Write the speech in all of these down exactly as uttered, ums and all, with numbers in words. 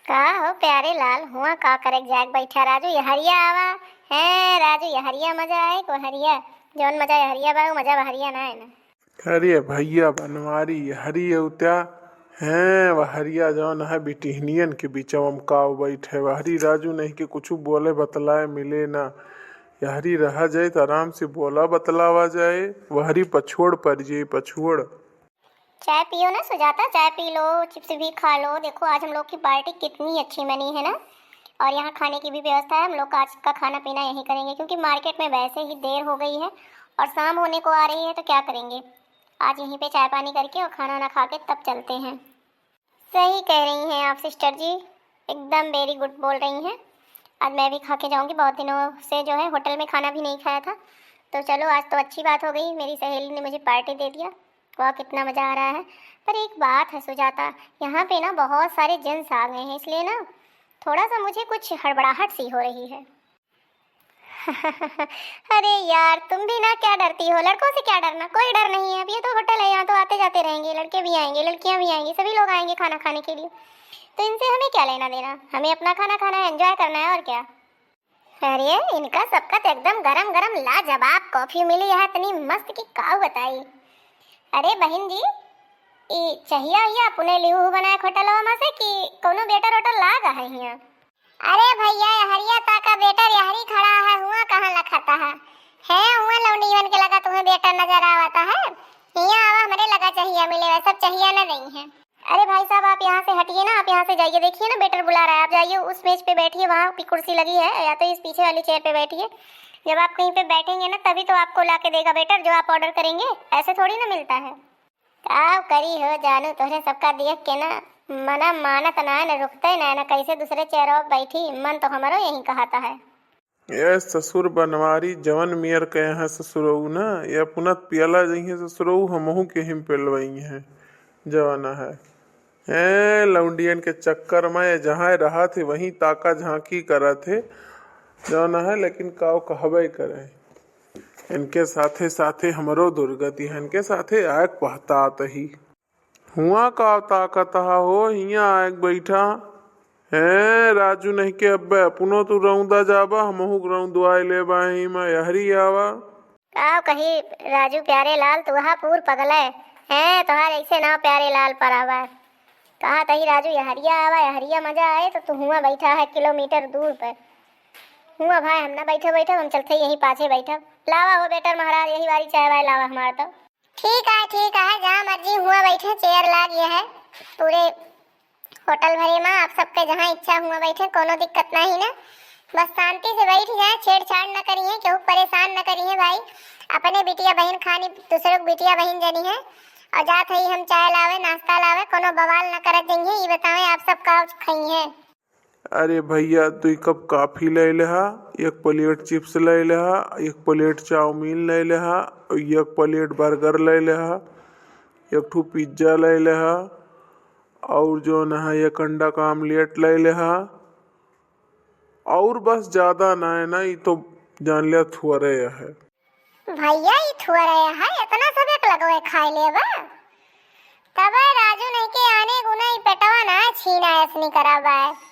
का हो प्यारे लाल, हुआ का करे जाग बैठा? राजू, यहरिया आवा। हैं राजू, यहरिया मजा आए को हरिया। जौन मजा यहरिया बा, उ मजा बहरिया ना है ना। अरे भैया बनवारी, यहरी उत्या हैं, वहरिया जौन है बिटिहनियन के बीचवा में काव बैठे। वहरी राजू नहीं के कुछ बोले बतलाए मिले ना। यहरी रहा जाए तो आराम से बोला बतलावा जाए, वहरी पछोड़ पड़ जाए, पछोड़। चाय पियो ना सुजाता, चाय पी लो, चिप्स भी खा लो। देखो आज हम लोग की पार्टी कितनी अच्छी बनी है ना। और यहाँ खाने की भी व्यवस्था है। हम लोग आज का खाना पीना यहीं करेंगे, क्योंकि मार्केट में वैसे ही देर हो गई है और शाम होने को आ रही है, तो क्या करेंगे। आज यहीं पे चाय पानी करके और खाना ना खा के तब चलते हैं। सही कह रही हैं आप सिस्टर जी, एकदम वेरी गुड बोल रही हैं। आज मैं भी खा के जाऊँगी, बहुत दिनों से जो है होटल में खाना भी नहीं खाया था। तो चलो आज तो अच्छी बात हो गई, मेरी सहेली ने मुझे पार्टी दे दिया। वाह कितना मज़ा आ रहा है। पर एक बात है सुजाता, यहाँ पे ना बहुत सारे जेंट्स आ गए हैं, इसलिए ना थोड़ा सा मुझे कुछ हड़बड़ाहट सी हो रही है। अरे यार तुम भी ना क्या डरती हो, लड़कों से क्या डरना, कोई डर नहीं है। अब ये तो होटल है, यहाँ तो आते जाते रहेंगे, लड़के भी आएंगे, लड़कियाँ भी आएंगी, सभी लोग आएंगे खाना खाने के लिए। तो इनसे हमें क्या लेना देना, हमें अपना खाना खाना है, एंजॉय करना है और क्या। अरे इनका सबका तो एकदम गरम गरम लाजवाब कॉफी मिली है, इतनी मस्त कि काऊ बताई। अरे बहिन जी, ई चहिया हिया अपने लिहू बनाए होटलवा में से कि कोनो वेटर ओटर लाग है हिया? अरे भैया यहरिया ताका वेटर यहरी खड़ा है, हुआ कहाँ लखता है? है हुआ लौंडीवन के लगा तुम्हें वेटर नजर आवता है? हिया आवा हमरे लगा चहिया मिले, वह सब चहिया न नहीं है। अरे भाई साहब, आप यहाँ से हटिए ना, आप यहाँ से जाइए, देखिए ना वेटर बुला रहा है, आप जाइए उस मेज पे बैठिए, वहाँ की कुर्सी लगी है, या तो इस पीछे वाली चेयर पे बैठिए। जब आप कहीं पे बैठेंगे ना तभी तो आपको ला के देगा वेटर जो आप ऑर्डर करेंगे, ऐसे थोड़ी ना मिलता है। का करी हो जानू, तोहरे सबका देख के ना मना मानत ना है, ना रुकते ना, ना कैसे दूसरे चेयर पे बैठी, मन तो हमरो यहीं कहता है। ए ससुर बनवारी, जवन मेर कहे हैं ससुरऊ ना, ये अपना पियला जइहे ससुरऊ, हमहू के हिम पेलवई हैं जवन है। ए लौंडियन के चक्कर में ये जहाँ रहा थे वहीं ताका झांकी करा थे जवन है, लेकिन काव कहबे करे। इनके साथे साथे हमरो दुर्गति है, इनके साथे आग पहतात ही। हुआ का ताकत हा हो, हियाँ आए के बैठा। हैं, राजू नहीं के अब्बे, अपनो तू रौंदा जाबा, हमहू के रौंदवाए लेबा, ही मा यहरी आवा। का कही राजू प्यारे लाल, तू हा पूर पगले। हैं, तोहार ऐसे नाव प्यारे लाल पर आवा। कहा तही राजू, यहरिया आवा, यहरिया मजा आए, तो तू हुआ बैठा है किलोमीटर दूर पर। हुआ भाई, हम ना बैठे बैठे, हम चलते यहीं पाछे बैठब। लावा हो वेटर महाराज, यही बारी चाय वाय लावा हमार तो। ठीक है, ठीक है, जहाँ मर्जी हुआ बैठे, चेयर लाग ये है पूरे होटल भरे मा, आप सबके जहाँ इच्छा हुआ बैठे, कोनो दिक्कत नहीं ना। बस शांति से बैठ जाए, छेड़छाड़ न करिए, केहू परेशान न करिए भाई। अपने बिटिया बहिन खानी, दूसरे को बिटिया बहिन जनी है। और जात है हम चाय लावे, नाश्ता लावे, कोनो बवाल न करत जइहे। ये बतावे आप सब का खाई हैं? अरे भैया, दुई कप कॉफी ले लेहा, एक प्लेट चिप्स ले लेहा, एक प्लेट चाउमीन ले लेहा, एक प्लेट बर्गर ले लेहा, एक ठो पिज्जा ले लेहा, और जौन है एक अंडा का आमलेट ले लेहा, और बस ज्यादा ना है ना, ई तो जान लिया थोड़े है। भैया, ई थोड़े है, इतना सब एक लगवे खाए लेबा? तबे राजू नहीं के आने गुना ई पेटवा ना छीना ऐसनी कराबा है।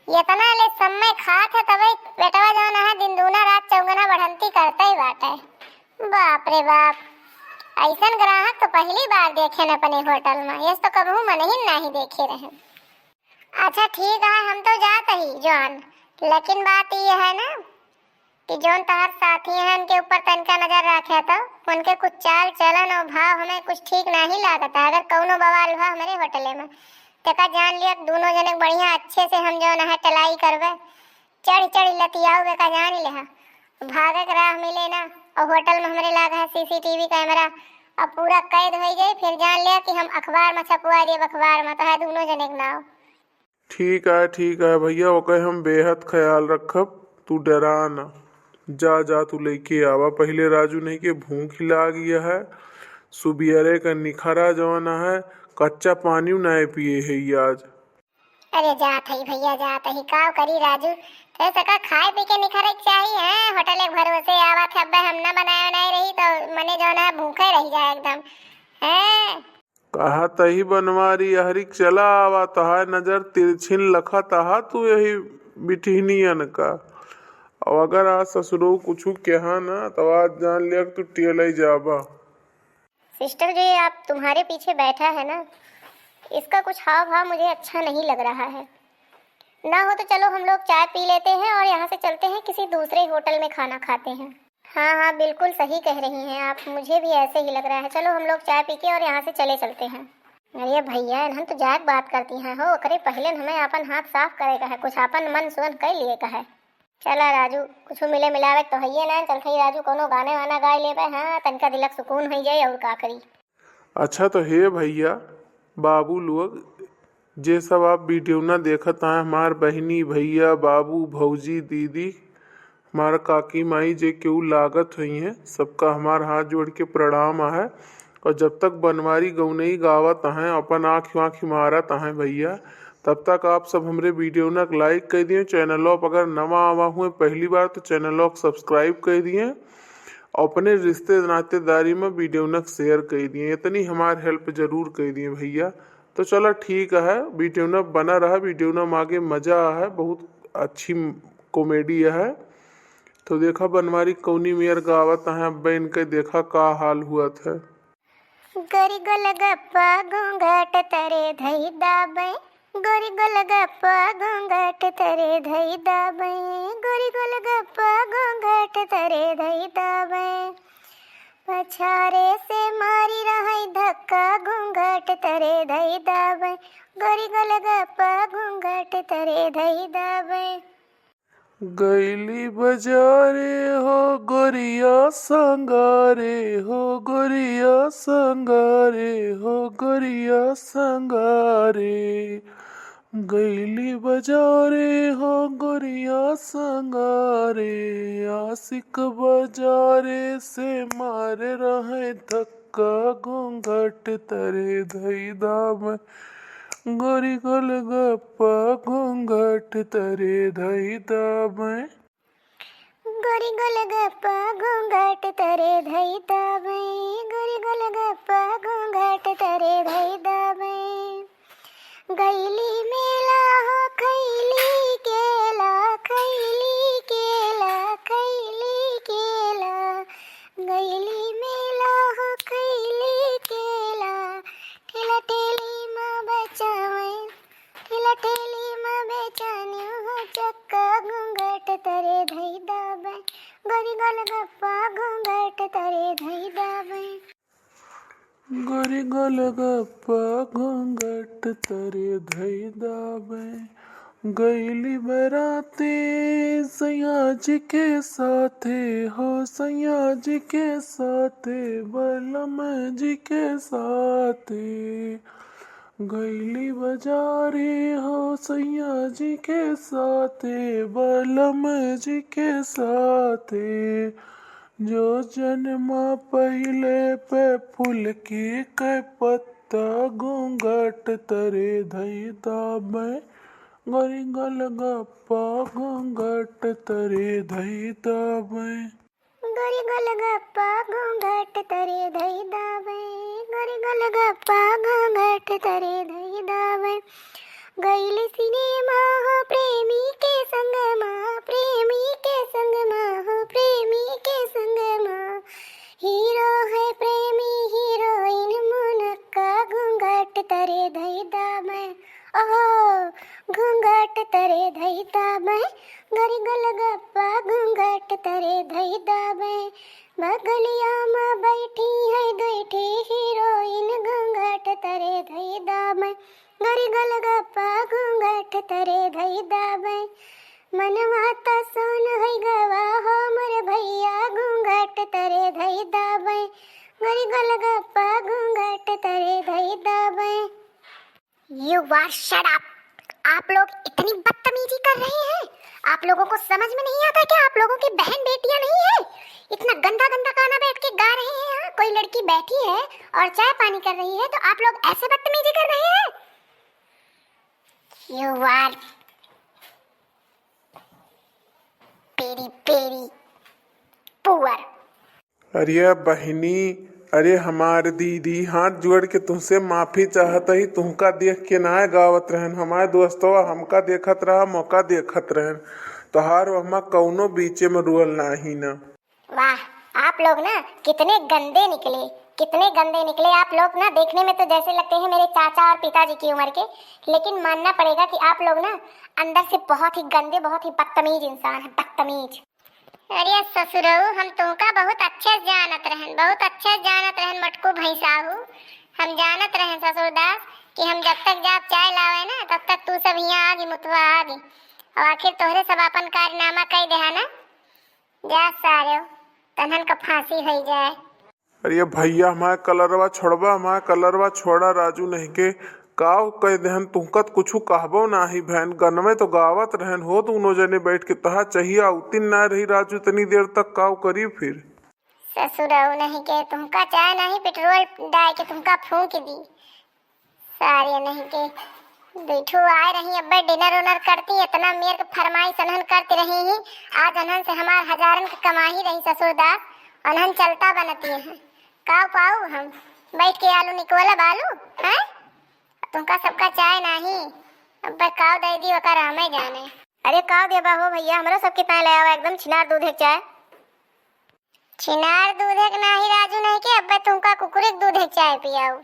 इतना ले समय खात है, तबे पेटवा जौन है दिन दूना रात चौगुना बढ़ंती करते ही बाटे। बाप रे बाप, ऐसन ग्राहक तो पहली बार देखे न अपने होटल में, ये तो कबहू मनहिन नहीं देखे रहे। अच्छा ठीक है, हम तो जात ही जौन, लेकिन बात ये है ना कि जौन तहार साथी हैं उनके ऊपर तनिका नजर रखे तो उनके कुछ चाल चलन और भाव हमें कुछ ठीक नहीं लागत है। अगर कौनो बवाल भा हमारे होटले में, तेका जान लिया कि दोनों जने बढ़िया अच्छे से हम जौन है टलाई करबे, चढ़ चढ़ लतियाऊ बेका जान लेहा। भागे के राह मिले ना, और होटल में हमरे लाग है सीसीटीवी कैमरा, अब पूरा कैद हो जाए, फिर जान लिया कि हम अखबार में छपवा देब, अखबार में तो है दोनों जने के नाव। ठीक है, ठीक है भैया, ओके हम बेहद ख्याल रखब, तू डरा ना। जा, जा, तू लेके आवा, पहले राजू नहीं के भूख ही लाग गया है, सुबियरे का निखरा जवाना है, कच्चा पानी नहीं पिए है ये आज। अरे जात है भैया, जात है, का करी राजू, तो सका खाए पी के निखरे के चाहिए, हैं? होटल एक भरोसे आवा थे, अब्बे हम ना बनाए नहीं रही तो मने जौन है भूखे रह जाए एकदम, हैं? कहा तही बनवारी अहरिक चला आवा, तहार नजर तिरछिन लखत आहा तू यही बिटिहनियन का। अब अगर आज ससुरो कुछु कहा ना, तब आज जान लिया कि तू टेलई जाबा। सिस्टर, जो ये आप तुम्हारे पीछे बैठा है ना, इसका कुछ हाव भाव मुझे अच्छा नहीं लग रहा है। ना हो तो चलो हम लोग चाय पी लेते हैं और यहाँ से चलते हैं, किसी दूसरे होटल में खाना खाते हैं। हाँ हाँ, बिल्कुल सही कह रही हैं आप, मुझे भी ऐसे ही लग रहा है। चलो हम लोग चाय पी के और यहाँ से चले चलते हैं। अरे भैया, इन्हन तो जाए के बात करती हैं हो, ओकरे पहिले हमें अपन हाथ साफ करे का है, कुछ अपन मन सुन कर लिए का है। चला राजू, कुछ मिले मिलावे तो हइये ना, चलते ही राजू कोनो गाने वाना गाय लेबे, हाँ, तनका दिलक सुकून हो जाए और का करी। अच्छा तो हे भैया, बाबू लोग, जे सब आप वीडियो ना देखत हैं, हमार बहिनी, भैया, बाबू, भौजी, दीदी, हमार काकी माई जे केहू लागत हुई हैं, सबका हमार हाथ जोड़ के प्रणाम आहे। और जब तक बनवारी गौनई गावत हैं, अपन आँख आँख मारत हैं भैया, तब तक आप सब हमरे वीडियो ना लाइक कर दिए। चैनलो पर अगर नवा आवा हुए पहली बार तो चैनलो को सब्सक्राइब कर दिए। अपने रिश्ते नातेदारी में वीडियो ना शेयर कर दिए, इतनी हमार हेल्प जरूर कर दिए भैया। तो चलो ठीक है, वीडियो ना बना रहा, वीडियो ना मागे मजा है, बहुत अच्छी कॉमेडी है। तो देखा बनवारी कौनी मेर गावत हैं, अब इनके देखा का हाल हुआ था। गोरी गोलगप्पा घूंघट तरे धई दाबे, गोरी गोलगप्पा घूंघट तरे धई दाबे, गोरी गोलगप्पा घूंघट तरे धई दाबे। पछारे से मारी रहई धक्का घूंघट तरे धई दाबे, गोरी गोलगप्पा घूंघट तरे धई दाबे। गैली बजारे हो गोरिया संगारे, हो गोरिया संगारे, हो गोरिया संगारे। गैली बजारे हो गोरिया संगारे, आशिक बजारे से मारे रहे धक्का घूंघट तरे धई दाबे। गोरी गोलगप्पा घूंघट तरे धई दाबे। गोरी गोलगप्पा घूंघट तरे धई दाबे, गोरी गोलगप्पा घूंघट तरे धई दाबे। गैली मेला हो खैली केला, खैली केला, खैली केला। गैली मेला हो खैली केला, ठेला ठेली मा बेचावे, ठेला ठेली मा बेचाने हो चक्का घूंघट तरे धई दाबे, गोरी गोलगप्पा घूंघट तरे धई दाबे। गोरी गोलगप्पा घूंघट तरे धई दाबे। गैली बराते सैया जी के साथे हो, सैया जी के साथे, बलम जी के साथे। गैली बजारे हो सैया जी के साथे, बलम जी के साथे। जो जन्मा पहिले पे फुलकी के पत्ता घूंघट तरे धई दाबे, गोरी गोलगप्पा घूंघट तरे धई दाबे। गोरी गोलगप्पा घूंघट तरे धई दाबे, गोरी गोलगप्पा घूंघट तरे धई दाबे। गैली सिनेमा हो प्रेमी के संग मा, प्रेमी के संग मा हो, प्रेमी के संग मा। हीरो है प्रेमी, हीरोइन मुनक्का घूंघट तरे धई दाबे। ओहो, घूंघट तरे धई दाबे, गोरी गोलगप्पा घूंघट तरे धई दाबे। बगलिया मा बैठी है दुई ठी हीरोइन घूंघट तरे धई दाबे, गोरी गोलगप्पा घूंघट तरे धई दाबे। मनवा त सोन है गवा हो मोर भैया घूंघट तरे धई दाबे, गोरी गोलगप्पा घूंघट तरे धई दाबे। You are shut up। आप लोग इतनी बदतमीजी कर रहे हैं, आप लोगों को समझ में नहीं आता क्या? आप लोगों की बहन बेटियां नहीं है, इतना गंदा गंदा गाना बैठ के गा रहे हैं यहाँ। कोई लड़की बैठी है और चाय पानी कर रही है तो आप लोग ऐसे बदतमीजी कर रहे हैं। You are very very poor। अरे बहिनी, अरे हमार दीदी, हाथ जोड़ के तुहसे माफी चाहत ही, तुहका देख के नाय गावत रहन, हमार दोस्तवा हमका देखत रहा, मोका देखत रहन, तोहार ओहमा कौनो बीचे में रोल नाही ना। वाह, आप लोग ना कितने गंदे निकले, कितने गंदे निकले आप लोग ना। देखने में तो जैसे लगते हैं मेरे चाचा और पिताजी की उम्र के, लेकिन मानना पड़ेगा कि आप लोग ना अंदर से बहुत ही गंदे, बहुत ही बदतमीज इंसान हैं, बदतमीज। अरे ससुरऊ, हम तुमका बहुत अच्छे से जानत रहन, बहुत अच्छे से जानत रहन मोटकू भैंसाहू। हम जानत रहन ससुरदास कि हम जब तक जाब चाय लावे ना, तब तक तू सब हियाँ आगी, मुतवा आगी। और आखिर तोहरे सब अपन कारनामा कई देहा ना। जा सारे, तन्हन का फांसी होई जाए। अरे भैया, हमार कलरवा छोड़बा, हमार कलरवा छोड़ा। राजू नहीं के काव कह देहन, तुहका त कुछु कहबो नाही भैन, गनवे तो गावत रहन हो दोनों जने बैठ के, तहा चाहिए उतिन ना रही राजू, इतनी देर तक काव करी फिर। ससुरऊ नहीं के, तुमका चाय नहीं पेट्रोल डाल के तुमका फूंक दी। सारे नहीं के दुइठू आए रही, अब्बे डिनर उनर करती, इतना मेर के फरमाइश अनहन करती रही ही। आज अनहन से हमार हजारन के कमाही रही ससुरदास, अनहन चलता बनती हैं। काव पाऊ हम बैठ के आलू निकोलब आलू, हैं? तुमका सबका चाय नाही, अब्बे काव दे दी ओकर हमें जाने। अरे काव देबा हो भैया, हमरो सबके ताय ले आवा एकदम छिनार दूध एक चाय। छिनार दूधे के नाही राजू नहीं के, अब्बे तुमका कुकुरे के दूधे के चाय पियाऊ।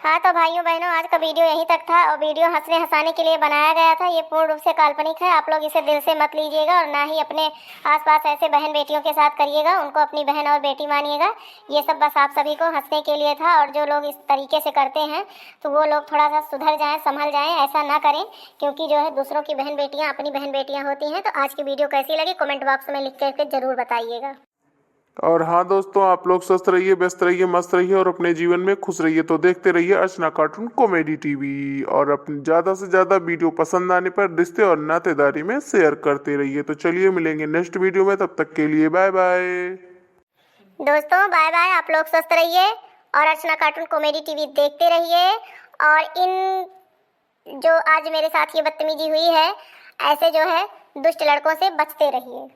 हाँ तो भाइयों बहनों, आज का वीडियो यहीं तक था और वीडियो हंसने हंसाने के लिए बनाया गया था। ये पूर्ण रूप से काल्पनिक है, आप लोग इसे दिल से मत लीजिएगा और ना ही अपने आसपास ऐसे बहन बेटियों के साथ करिएगा, उनको अपनी बहन और बेटी मानिएगा। ये सब बस आप सभी को हंसने के लिए था और जो लोग इस तरीके से करते हैं तो वो लोग थोड़ा सा सुधर जाएं, संभल जाएं, ऐसा ना करें, क्योंकि जो है दूसरों की बहन बेटियां अपनी बहन बेटियां होती हैं। तो आज की वीडियो कैसी लगी कमेंट बॉक्स में लिख करके जरूर बताइएगा। और हाँ दोस्तों, आप लोग स्वस्थ रहिए, व्यस्त रहिए, मस्त रहिए और अपने जीवन में खुश रहिए। तो देखते रहिए अर्चना कार्टून कॉमेडी टीवी और अपने ज़्यादा से ज़्यादा वीडियो पसंद आने पर रिश्ते और नातेदारी में शेयर करते रहिए। तो चलिए मिलेंगे नेक्स्ट वीडियो में, तब तक के लिए बाय बाय। दोस्तों बाय बाय, आप लोग स्वस्थ रहिए और अर्चना कार्टून कॉमेडी टीवी देखते रहिए और इन जो आज मेरे साथ ये बदतमीजी हुई है, ऐसे जो है दुष्ट लड़कों से बचते रहिए।